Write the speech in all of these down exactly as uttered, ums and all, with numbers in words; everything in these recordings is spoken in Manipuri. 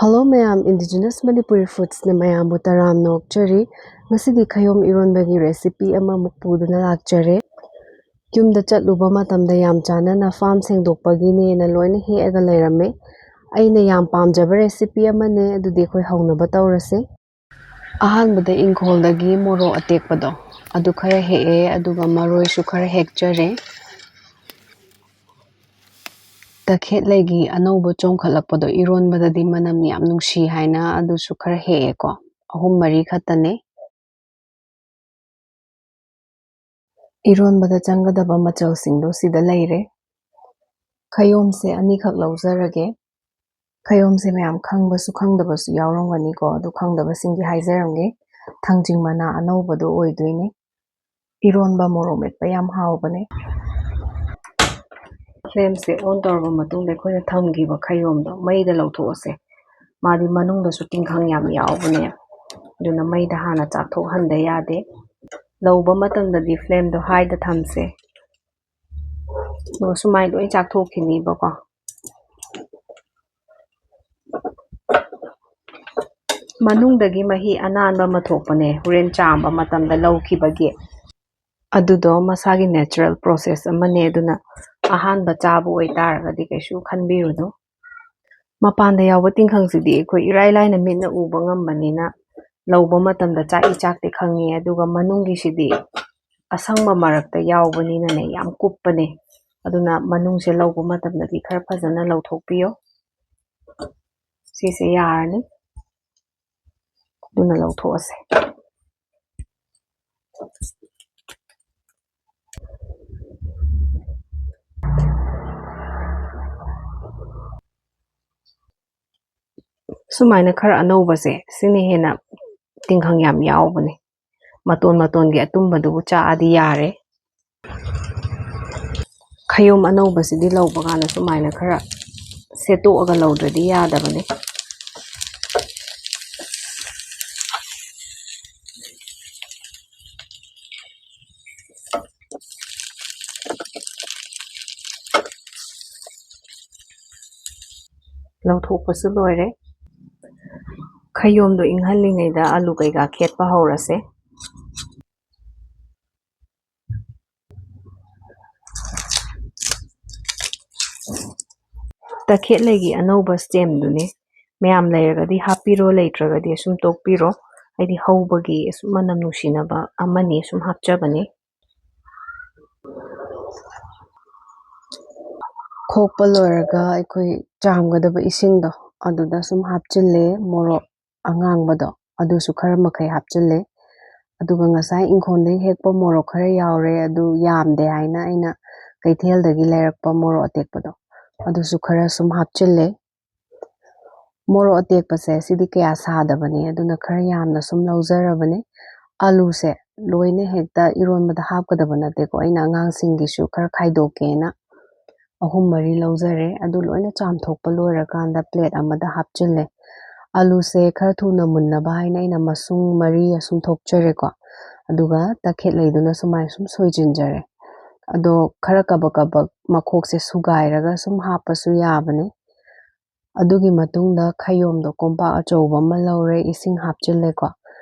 Hello ꯃꯌꯥꯝ, Indigenous Manipuri Foodsꯅ ꯃꯌꯥꯝꯕꯨ ꯇꯔꯥꯝꯅ ꯑꯣꯛꯆꯔꯤ꯫ ꯉꯁꯤꯗꯤ ꯈꯌꯣꯝ ꯏꯔꯣꯟꯕꯒꯤ recipe ꯑꯃꯃꯨꯛ ꯄꯨꯗꯨꯅ ꯂꯥꯛꯆꯔꯦ꯫ ꯌꯨꯝꯗ ꯆꯠꯂꯨꯕ ꯃꯇꯝꯗ ꯌꯥꯝ ꯆꯥꯅꯅ farm ꯁꯦꯡꯗꯣꯛꯄꯒꯤꯅꯦꯅ ꯂꯣꯏꯅ ꯍꯦꯛꯑꯒ ꯂꯩꯔꯝꯃꯦ꯫ ꯑꯩꯅ ꯌꯥꯝ ꯄꯥꯝꯖꯕ recipe ꯑꯃꯅꯦ, ꯑꯗꯨꯗꯤ ꯑꯩꯈꯣꯏ ꯍꯧꯅꯕ ꯇꯧꯔꯁꯦ꯫ ꯑꯍꯥꯟꯕꯗ ꯏꯪꯈꯣꯜꯗꯒꯤ ꯃꯣꯔꯣꯛ ꯑꯇꯦꯛꯄꯗꯣ ꯑꯗꯨ ꯈꯔ ꯍꯦꯛꯑꯦ, ꯑꯗꯨꯒ ꯃꯔꯣꯏꯁꯨ ꯈꯔ ꯍꯦꯛꯆꯔꯦ꯫ ꯇꯈꯦꯠꯂꯩꯒꯤ ꯑꯅꯧꯕ ꯆꯣꯡꯈꯠꯂꯛꯄꯗꯣ ꯏꯔꯣꯟꯕꯗꯗꯤ ꯃꯅꯝ ꯌꯥꯝ ꯅꯨꯡꯁꯤ ꯍꯥꯏꯅ ꯑꯗꯨꯁꯨ ꯈꯔ ꯍꯦꯛꯑꯦꯀꯣ꯫ ꯑꯍꯨꯝ ꯃꯔꯤ ꯈꯛꯇꯅꯦ꯫ ꯏꯔꯣꯟꯕꯗ ꯆꯪꯒꯗꯕ ꯃꯆꯜꯁꯤꯡꯗꯣ ꯁꯤꯗ ꯂꯩꯔꯦ꯫ ꯈꯌꯣꯝꯁꯦ ꯑꯅꯤꯈꯛ ꯂꯧꯖꯔꯒꯦ꯫ ꯈꯌꯣꯝꯁꯦ ꯃꯌꯥꯝ ꯈꯪꯕꯁꯨ ꯈꯪꯗꯕꯁꯨ ꯌꯥꯎꯔꯝꯒꯅꯤꯀꯣ, ꯑꯗꯨ ꯈꯪꯗꯕꯁꯤꯡꯒꯤ ꯍꯥꯏꯖꯔꯝꯒꯦ꯫ ꯊꯥꯡꯖꯤꯡ ꯃꯅꯥ ꯑꯅꯧꯕꯗꯣ ꯑꯣꯏꯗꯣꯏꯅꯦ꯫ ꯏꯔꯣꯟꯕ ꯃꯣꯔꯣꯛ ꯃꯦꯠꯄ ꯌꯥꯝ ꯍꯥꯎꯕꯅꯦ꯫ Flameꯁꯦ on ꯇꯧꯔꯕ ꯃꯇꯨꯡꯗ ꯑꯩꯈꯣꯏꯅ ꯊꯝꯈꯤꯕ ꯈꯌꯣꯝꯗꯣ ꯃꯩꯗ ꯂꯧꯊꯣꯛꯑꯁꯦ꯫ ꯃꯥꯗꯤ ꯃꯅꯨꯡꯗꯁꯨ ꯇꯤꯡꯈꯪ ꯌꯥꯝ ꯌꯥꯎꯕꯅꯦ, ꯑꯗꯨꯅ ꯃꯩꯗ ꯍꯥꯟꯅ ꯆꯥꯛꯊꯣꯛꯍꯟꯗ ꯌꯥꯗꯦ꯫ ꯂꯧꯕ ꯃꯇꯝꯗꯗꯤ flameꯗꯣ highꯗ ꯊꯝꯁꯦ꯫ ꯑꯗꯨꯒ ꯁꯨꯃꯥꯏꯅ ꯂꯣꯏ ꯆꯥꯛꯊꯣꯛꯈꯤꯅꯤꯕꯀꯣ꯫ ꯃꯅꯨꯡꯗꯒꯤ ꯃꯍꯤ ꯑꯅꯥꯟꯕ ꯑꯃ ꯊꯣꯛꯄꯅꯦ, ꯍꯣꯔꯦꯟ ꯆꯥꯝꯕ ꯃꯇꯝꯗ ꯂꯧꯈꯤꯕꯒꯤ꯫ ꯑꯗꯨꯗꯣ ꯃꯁꯥꯒꯤ natural process ꯑꯃꯅꯦ, ꯑꯗꯨꯅ ꯑꯍꯥꯟꯕ ꯆꯥꯕ ꯑꯣꯏꯇꯥꯔꯒꯗꯤ ꯀꯩꯁꯨ ꯈꯟꯕꯤꯔꯨꯅꯨ꯫ ꯃꯄꯥꯟꯗ ꯌꯥꯎꯕ ꯇꯤꯡꯈꯪꯁꯤꯗꯤ ꯑꯩꯈꯣꯏ ꯏꯔꯥꯏ ꯂꯥꯏꯅ ꯃꯤꯠꯅ ꯎꯕ ꯉꯝꯕꯅꯤꯅ ꯂꯧꯕ ꯃꯇꯝꯗ ꯆꯥꯛꯏ ꯆꯥꯛꯇꯦ ꯈꯪꯉꯤ, ꯑꯗꯨꯒ ꯃꯅꯨꯡꯒꯤꯁꯤꯗꯤ ꯑꯁꯪꯕ ꯃꯔꯛꯇ ꯌꯥꯎꯕꯅꯤꯅꯅꯦ ꯌꯥꯝ ꯀꯨꯞꯄꯅꯦ, ꯑꯗꯨꯅ ꯃꯅꯨꯡꯁꯦ ꯂꯧꯕ ꯃꯇꯝꯗꯗꯤ ꯈꯔ ꯐꯖꯅ ꯂꯧꯊꯣꯛꯄꯤꯌꯣ꯫ ꯁꯤꯁꯦ ꯌꯥꯔꯅꯤ, ꯑꯗꯨꯅ ꯂꯧꯊꯣꯛꯑꯁꯦ꯫ ꯁꯨꯃꯥꯏꯅ ꯈꯔ ꯑꯅꯧꯕꯁꯦ ꯁꯤꯅ ꯍꯦꯟꯅ ꯇꯤꯡꯈꯪ ꯌꯥꯝ ꯌꯥꯎꯕꯅꯦ꯫ ꯃꯇꯣꯟ ꯃꯇꯣꯟꯒꯤ ꯑꯇꯨꯝꯕꯗꯨꯕꯨ ꯆꯥꯛꯑꯗꯤ ꯌꯥꯔꯦ꯫ ꯈꯌꯣꯝ ꯑꯅꯧꯕꯁꯤꯗꯤ ꯂꯧꯕ ꯀꯥꯟꯗ ꯁꯨꯃꯥꯏꯅ ꯈꯔ ꯁꯦꯠꯇꯣꯛꯑꯒ ꯂꯧꯗ꯭ꯔꯗꯤ ꯌꯥꯗꯕꯅꯦ꯫ ꯂꯧꯊꯣꯛꯄꯁꯨ ꯂꯣꯏꯔꯦ꯫ ꯈꯌꯣꯝꯗꯣ ꯏꯪꯍꯜꯂꯤꯉꯩꯗ ꯑꯂꯨ ꯀꯩꯀꯥ ꯈꯦꯠꯄ ꯍꯧꯔꯁꯦ꯫ ꯇꯈꯦꯠꯂꯩꯒꯤ ꯑꯅꯧꯕ stemꯗꯨꯅꯦ꯫ ꯃꯌꯥꯝ ꯂꯩꯔꯒꯗꯤ ꯍꯥꯞꯄꯤꯔꯣ, ꯂꯩꯇ꯭ꯔꯒꯗꯤ ꯑꯁꯨꯝ ꯇꯣꯛꯄꯤꯔꯣ꯫ ꯑꯩꯗꯤ ꯍꯧꯕꯒꯤ ꯑꯁꯨꯝ ꯃꯅꯝ ꯅꯨꯡꯁꯤꯅꯕ ꯑꯃꯅꯤ ꯁꯨꯝ ꯍꯥꯞꯆꯕꯅꯦ꯫ ꯈꯣꯛꯄ ꯂꯣꯏꯔꯒ ꯑꯩꯈꯣꯏ ꯆꯥꯝꯒꯗꯕ ꯏꯁꯤꯡꯗꯣ ꯑꯗꯨꯗ ꯁꯨꯝ ꯍꯥꯞꯆꯤꯜꯂꯦ꯫ ꯃꯣꯔꯣꯛ ꯑꯉꯥꯡꯕꯗꯣ ꯑꯗꯨꯁꯨ ꯈꯔ ꯃꯈꯩ ꯍꯥꯞꯆꯤꯜꯂꯦ꯫ ꯑꯗꯨꯒ ꯉꯁꯥꯏ ꯏꯪꯈꯣꯜꯗꯒꯤ ꯍꯦꯛꯄ ꯃꯣꯔꯣꯛ ꯈꯔ ꯌꯥꯎꯔꯦ, ꯑꯗꯨ ꯌꯥꯝꯗꯦ ꯍꯥꯏꯅ ꯑꯩꯅ ꯀꯩꯊꯦꯜꯗꯒꯤ ꯂꯩꯔꯛꯄ ꯃꯣꯔꯣꯛ ꯑꯇꯦꯛꯄꯗꯣ ꯑꯗꯨꯁꯨ ꯈꯔ ꯁꯨꯝ ꯍꯥꯞꯆꯤꯜꯂꯦ꯫ ꯃꯣꯔꯣꯛ ꯑꯇꯦꯛꯄꯁꯦ ꯁꯤꯗꯤ ꯀꯌꯥ ꯁꯥꯗꯕꯅꯦ, ꯑꯗꯨꯅ ꯈꯔ ꯌꯥꯝꯅ ꯁꯨꯝ ꯂꯧꯖꯔꯕꯅꯦ꯫ ꯑꯂꯨꯁꯦ ꯂꯣꯏꯅ ꯍꯦꯛꯇ ꯏꯔꯣꯟꯕꯗ ꯍꯥꯞꯀꯗꯕ ꯅꯠꯇꯦꯀꯣ, ꯑꯩꯅ ꯑꯉꯥꯡꯁꯤꯡꯒꯤꯁꯨ ꯈꯔ ꯈꯥꯏꯗꯣꯛꯀꯦꯅ ꯑꯍꯨꯝ ꯃꯔꯤ ꯂꯧꯖꯔꯦ꯫ ꯑꯗꯨ ꯂꯣꯏꯅ ꯆꯥꯝꯊꯣꯛꯄ ꯂꯣꯏꯔꯀꯥꯟꯗ plate ꯑꯃꯗ ꯍꯥꯞꯆꯤꯜꯂꯦ꯫ ꯑꯂꯨꯁꯦ ꯈꯔ ꯊꯨꯅ ꯃꯨꯟꯅꯕ ꯍꯥꯏꯅ ꯑꯩꯅ ꯃꯁꯨꯡ ꯃꯔꯤ ꯑꯁꯨꯝ ꯊꯣꯛꯆꯔꯦꯀꯣ꯫ ꯑꯗꯨꯒ ꯇꯈꯦꯠꯂꯩꯗꯨꯅ ꯁꯨꯃꯥꯏꯅ ꯁꯨꯝ ꯁꯣꯏꯖꯤꯟꯖꯔꯦ꯫ ꯑꯗꯣ ꯈꯔ ꯀꯕꯛ ꯀꯕꯛ ꯃꯈꯣꯛꯁꯦ ꯁꯨꯒꯥꯏꯔꯒ ꯁꯨꯝ ꯍꯥꯞꯄꯁꯨ ꯌꯥꯕꯅꯦ꯫ ꯑꯗꯨꯒꯤ ꯃꯇꯨꯡꯗ ꯈꯌꯣꯝꯗꯣ ꯀꯣꯝꯄꯥꯛ ꯑꯆꯧꯕ ꯑꯃ ꯂꯧꯔꯦ, ꯏꯁꯤꯡ ꯍꯥꯞꯆꯤꯜꯂꯦꯀꯣ꯫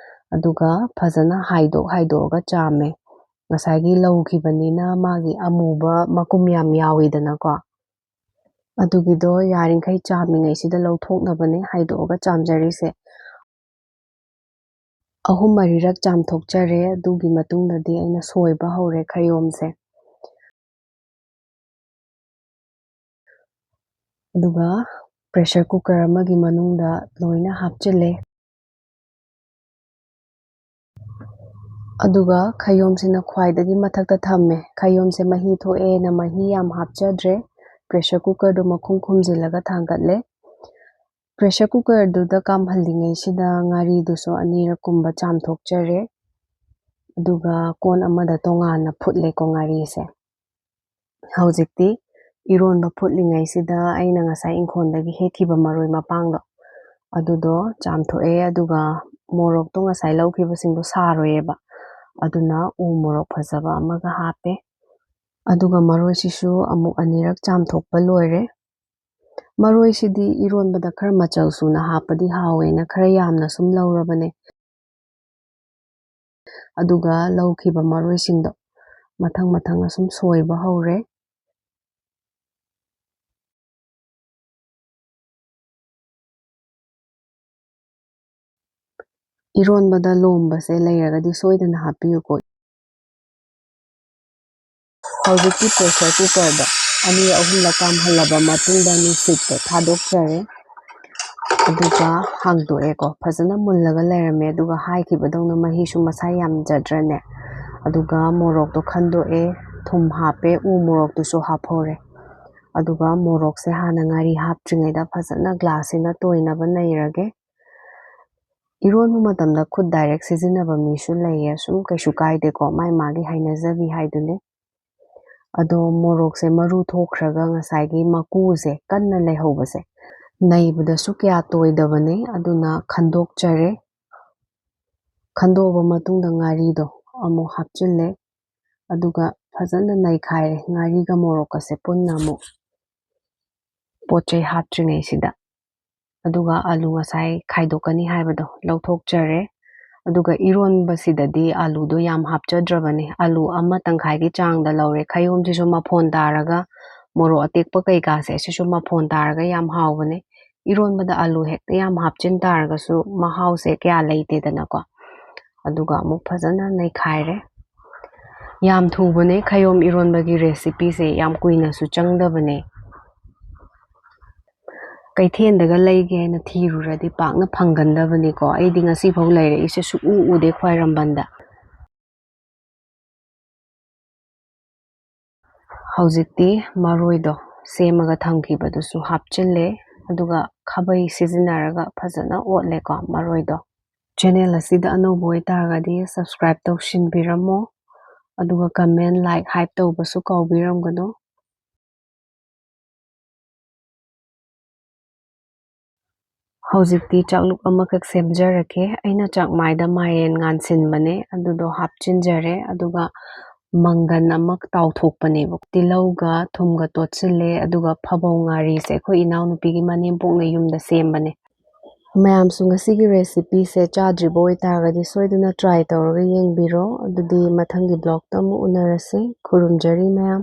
ꯑꯗꯨꯒ ꯐꯖꯅ ꯍꯥꯏꯗꯣꯛ ꯍꯥꯏꯗꯣꯛꯑꯒ ꯆꯥꯝꯃꯦ꯫ ꯉꯁꯥꯏꯒꯤ ꯂꯧꯈꯤꯕꯅꯤꯅ ꯃꯥꯒꯤ ꯑꯃꯨꯕ ꯃꯀꯨꯝ ꯌꯥꯝ ꯌꯥꯎꯋꯤꯗꯅꯀꯣ꯫ ꯑꯗꯨꯒꯤꯗꯣ ꯌꯥꯔꯤꯈꯩ ꯆꯥꯝꯃꯤꯉꯩꯁꯤꯗ ꯂꯧꯊꯣꯛꯅꯕꯅꯦ ꯍꯥꯏꯗꯣꯛꯑꯒ ꯆꯥꯝꯖꯔꯤꯁꯦ꯫ ꯑꯍꯨꯝ ꯃꯔꯤꯔꯛ ꯆꯥꯝꯊꯣꯛꯆꯔꯦ꯫ ꯑꯗꯨꯒꯤ ꯃꯇꯨꯡꯗꯗꯤ ꯑꯩꯅ ꯁꯣꯏꯕ ꯍꯧꯔꯦ ꯈꯌꯣꯝꯁꯦ꯫ ꯑꯗꯨꯒ pressure cooker ꯑꯃꯒꯤ ꯃꯅꯨꯡꯗ ꯂꯣꯏꯅ ꯍꯥꯞꯆꯤꯜꯂꯦ꯫ ꯑꯗꯨꯒ ꯈꯌꯣꯝꯁꯤꯅ ꯈ꯭ꯋꯥꯏꯗꯒꯤ ꯃꯊꯛꯇ ꯊꯝꯃꯦ꯫ ꯈꯌꯣꯝꯁꯦ ꯃꯍꯤ ꯊꯣꯛꯑꯦꯅ ꯃꯍꯤ ꯌꯥꯝ ꯍꯥꯞꯆꯗ꯭ꯔꯦ꯫ Pressure cookerꯗꯣ ꯃꯈꯨꯝ ꯈꯨꯝꯖꯤꯜꯂꯒ ꯊꯥꯡꯒꯠꯂꯦ꯫ Pressure cookerꯗꯨꯗ ꯀꯥꯝꯍꯜꯂꯤꯉꯩꯁꯤꯗ ꯉꯥꯔꯤꯗꯨꯁꯨ ꯑꯅꯤꯔꯛ ꯀꯨꯝꯕ ꯆꯥꯝꯊꯣꯛꯆꯔꯦ꯫ ꯑꯗꯨꯒ ꯀꯣꯟ ꯑꯃꯗ ꯇꯣꯉꯥꯟꯅ ꯐꯨꯠꯂꯦꯀꯣ ꯉꯥꯔꯤꯁꯦ꯫ ꯍꯧꯖꯤꯛꯇꯤ ꯏꯔꯣꯟꯕ ꯐꯨꯠꯂꯤꯉꯩꯁꯤꯗ ꯑꯩꯅ ꯉꯁꯥꯏ ꯏꯪꯈꯣꯜꯗꯒꯤ ꯍꯦꯛꯈꯤꯕ ꯃꯔꯣꯏ ꯃꯄꯥꯡꯗꯣ ꯑꯗꯨꯗꯣ ꯆꯥꯝꯊꯣꯛꯑꯦ, ꯑꯗꯨꯒ ꯃꯣꯔꯣꯛꯇꯣ ꯉꯁꯥꯏ ꯂꯧꯈꯤꯕꯁꯤꯡꯗꯣ ꯁꯥꯔꯣꯏꯌꯦꯕ, ꯑꯗꯨꯅ ꯎ ꯃꯣꯔꯣꯛ ꯐꯖꯕ ꯑꯃꯒ ꯍꯥꯞꯄꯦ꯫ ꯑꯗꯨꯒ ꯃꯔꯣꯏꯁꯤꯁꯨ ꯑꯃꯨꯛ ꯑꯅꯤꯔꯛ ꯆꯥꯝꯊꯣꯛꯄ ꯂꯣꯏꯔꯦ꯫ ꯃꯔꯣꯏꯁꯤꯗꯤ ꯏꯔꯣꯟꯕꯗ ꯈꯔ ꯃꯆꯜ ꯁꯨꯅ ꯍꯥꯞꯄꯗꯤ ꯍꯥꯎꯋꯦꯅ ꯈꯔ ꯌꯥꯝꯅ ꯁꯨꯝ ꯂꯧꯔꯕꯅꯦ꯫ ꯑꯗꯨꯒ ꯂꯧꯈꯤꯕ ꯃꯔꯣꯏꯁꯤꯡꯗꯣ ꯃꯊꯪ ꯃꯊꯪ ꯑꯁꯨꯝ ꯁꯣꯏꯕ ꯍꯧꯔꯦ꯫ ꯏꯔꯣꯟꯕꯗ ꯂꯣꯝꯕꯁꯦ ꯂꯩꯔꯒꯗꯤ ꯁꯣꯏꯗꯅ ꯍꯥꯞꯄꯤꯌꯨꯀꯣ꯫ ꯍꯧꯖꯤꯛꯇꯤ pressure cookerꯗ ꯑꯅꯤ ꯑꯍꯨꯝꯂꯛ ꯀꯥꯝꯍꯜꯂꯕ ꯃꯇꯨꯡꯗ ꯅꯨꯡꯁꯤꯠꯇꯣ ꯊꯥꯗꯣꯛꯆꯔꯦ꯫ ꯑꯗꯨꯒ ꯍꯥꯡꯗꯣꯛꯑꯦꯀꯣ꯫ ꯐꯖꯅ ꯃꯨꯜꯂꯒ ꯂꯩꯔꯝꯃꯦ꯫ ꯑꯗꯨꯒ ꯍꯥꯏꯈꯤꯕꯗꯧꯅ ꯃꯍꯤꯁꯨ ꯃꯁꯥ ꯌꯥꯝꯖꯗ꯭ꯔꯅꯦ꯫ ꯑꯗꯨꯒ ꯃꯣꯔꯣꯛꯇꯣ ꯈꯟꯗꯣꯛꯑꯦ, ꯊꯨꯝ ꯍꯥꯞꯄꯦ, ꯎ ꯃꯣꯔꯣꯛꯇꯨꯁꯨ ꯍꯥꯞꯍꯧꯔꯦ꯫ ꯑꯗꯨꯒ ꯃꯣꯔꯣꯛꯁꯦ ꯍꯥꯟꯅ ꯉꯥꯔꯤ ꯍꯥꯞꯇ꯭ꯔꯤꯉꯩꯗ ꯐꯖꯅ glassꯁꯤꯅ ꯇꯣꯏꯅꯕ ꯅꯩꯔꯒꯦ꯫ ꯏꯔꯣꯟꯕ ꯃꯇꯝꯗ ꯈꯨꯠ direct ꯁꯤꯖꯤꯟꯅꯕ ꯃꯤꯁꯨ ꯂꯩꯌꯦ, ꯁꯨꯝ ꯀꯩꯁꯨ ꯀꯥꯏꯗꯦꯀꯣ, ꯃꯥꯏ ꯃꯥꯒꯤ ꯍꯩꯅꯖꯕꯤ ꯍꯥꯏꯗꯨꯅꯤ꯫ ꯑꯗꯣ ꯃꯣꯔꯣꯛꯁꯦ ꯃꯔꯨ ꯊꯣꯛꯈ꯭ꯔꯒ ꯉꯁꯥꯏꯒꯤ ꯃꯀꯨꯁꯦ ꯀꯟꯅ ꯂꯩꯍꯧꯕꯁꯦ ꯅꯩꯕꯗꯁꯨ ꯀꯌꯥ ꯇꯣꯏꯗꯕꯅꯦ, ꯑꯗꯨꯅ ꯈꯟꯗꯣꯛꯆꯔꯦ꯫ ꯈꯟꯗꯣꯛꯑꯕ ꯃꯇꯨꯡꯗ ꯉꯥꯔꯤꯗꯣ ꯑꯃꯨꯛ ꯍꯥꯞꯆꯤꯜꯂꯦ꯫ ꯑꯗꯨꯒ ꯐꯖꯅ ꯅꯩꯈꯥꯏꯔꯦ꯫ ꯉꯥꯔꯤꯒ ꯃꯣꯔꯣꯛꯀꯁꯦ ꯄꯨꯟꯅ ꯑꯃꯨꯛ ꯄꯣꯠ ꯆꯩ ꯍꯥꯞꯇ꯭ꯔꯤꯉꯩꯁꯤꯗ꯫ ꯑꯗꯨꯒ ꯑꯂꯨ ꯉꯁꯥꯏ ꯈꯥꯏꯗꯣꯛꯀꯅꯤ ꯍꯥꯏꯕꯗꯣ ꯂꯧꯊꯣꯛꯆꯔꯦ꯫ ꯑꯗꯨꯒ ꯏꯔꯣꯟꯕꯁꯤꯗꯗꯤ ꯑꯂꯨꯗꯣ ꯌꯥꯝ ꯍꯥꯞꯆꯗ꯭ꯔꯕꯅꯤ꯫ ꯑꯂꯨ ꯑꯃ ꯇꯪꯈꯥꯏꯒꯤ ꯆꯥꯡꯗ ꯂꯧꯔꯦ꯫ ꯈꯌꯣꯝꯁꯤꯁꯨ ꯃꯐꯣꯟ ꯇꯥꯔꯒ, ꯃꯣꯔꯣꯛ ꯑꯇꯦꯛꯄ ꯀꯩꯀꯥꯁꯦ ꯁꯤꯁꯨ ꯃꯐꯣꯟ ꯇꯥꯔꯒ ꯌꯥꯝ ꯍꯥꯎꯕꯅꯦ꯫ ꯏꯔꯣꯟꯕꯗ ꯑꯂꯨ ꯍꯦꯛꯇ ꯌꯥꯝ ꯍꯥꯞꯆꯤꯟ ꯇꯥꯔꯒꯁꯨ ꯃꯍꯥꯎꯁꯦ ꯀꯌꯥ ꯂꯩꯇꯦꯗꯅꯀꯣ꯫ ꯑꯗꯨꯒ ꯑꯃꯨꯛ ꯐꯖꯅ ꯅꯩꯈꯥꯏꯔꯦ꯫ ꯌꯥꯝ ꯊꯨꯕꯅꯦ ꯈꯌꯣꯝ ꯏꯔꯣꯟꯕꯒꯤ recipeꯁꯦ, ꯌꯥꯝ ꯀꯨꯏꯅꯁꯨ ꯆꯪꯗꯕꯅꯦ꯫ ꯀꯩꯊꯦꯜꯗꯒ ꯂꯩꯒꯦ ꯍꯥꯏꯅ ꯊꯤꯔꯨꯔꯗꯤ ꯄꯥꯛꯅ ꯐꯪꯒꯟꯗꯕꯅꯤꯀꯣ꯫ ꯑꯩꯗꯤ ꯉꯁꯤꯐꯥꯎ ꯂꯩꯔꯛꯏꯁꯦ ꯁꯨꯛꯎ ꯎꯗꯦ ꯈ꯭ꯋꯥꯏꯔꯝꯕꯟꯗ꯫ ꯍꯧꯖꯤꯛꯇꯤ ꯃꯔꯣꯏꯗꯣ ꯁꯦꯝꯃꯒ ꯊꯝꯈꯤꯕꯗꯨꯁꯨ ꯍꯥꯞꯆꯤꯜꯂꯦ, ꯑꯗꯨꯒ ꯈꯥꯕꯩ ꯁꯤꯖꯤꯟꯅꯔꯒ ꯐꯖꯅ ꯑꯣꯠꯂꯦꯀꯣ ꯃꯔꯣꯏꯗꯣ꯫ Channel ꯑꯁꯤꯗ ꯑꯅꯧꯕ ꯑꯣꯏꯇꯥꯔꯒꯗꯤ subscribe ꯇꯧꯁꯤꯟꯕꯤꯔꯝꯃꯣ, ꯑꯗꯨꯒ comment, like, hype ꯇꯧꯕꯁꯨ ꯀꯥꯎꯕꯤꯔꯝꯒꯅꯨ꯫ ꯍꯧꯖꯤꯛꯇꯤ ꯆꯥꯛꯂꯨꯛ ꯑꯃꯈꯛ ꯁꯦꯝꯖꯔꯒꯦ꯫ ꯑꯩꯅ ꯆꯥꯛꯃꯥꯏꯗ ꯃꯥꯏꯔꯦꯟ ꯉꯥꯟꯁꯤꯟꯕꯅꯦ, ꯑꯗꯨꯗꯣ ꯍꯥꯞꯆꯤꯟꯖꯔꯦ꯫ ꯑꯗꯨꯒ ꯃꯪꯒꯟ ꯑꯃ ꯇꯥꯎꯊꯣꯛꯄꯅꯦꯕ꯫ ꯇꯤꯜꯍꯧꯒ ꯊꯨꯝꯒ ꯇꯣꯠꯁꯤꯜꯂꯦ, ꯑꯗꯨꯒ ꯐꯕꯧ ꯉꯥꯔꯤꯁꯦ ꯑꯩꯈꯣꯏ ꯏꯅꯥꯎꯅꯨꯄꯤꯒꯤ ꯃꯅꯦꯝꯄꯣꯛꯅ ꯌꯨꯝꯗ ꯁꯦꯝꯕꯅꯦ꯫ ꯃꯌꯥꯝꯁꯨ ꯉꯁꯤꯒꯤ recipeꯁꯦ ꯆꯥꯗ꯭ꯔꯤꯕ ꯑꯣꯏꯇꯥꯔꯒꯗꯤ ꯁꯣꯏꯗꯅ try ꯇꯧꯔꯒ ꯌꯦꯡꯕꯤꯔꯣ꯫ ꯑꯗꯨꯗꯤ ꯃꯊꯪꯒꯤ vlogꯇ ꯑꯃꯨꯛ ꯎꯅꯔꯁꯦ꯫ ꯈꯨꯔꯨꯝꯖꯔꯤ ꯃꯌꯥꯝ꯫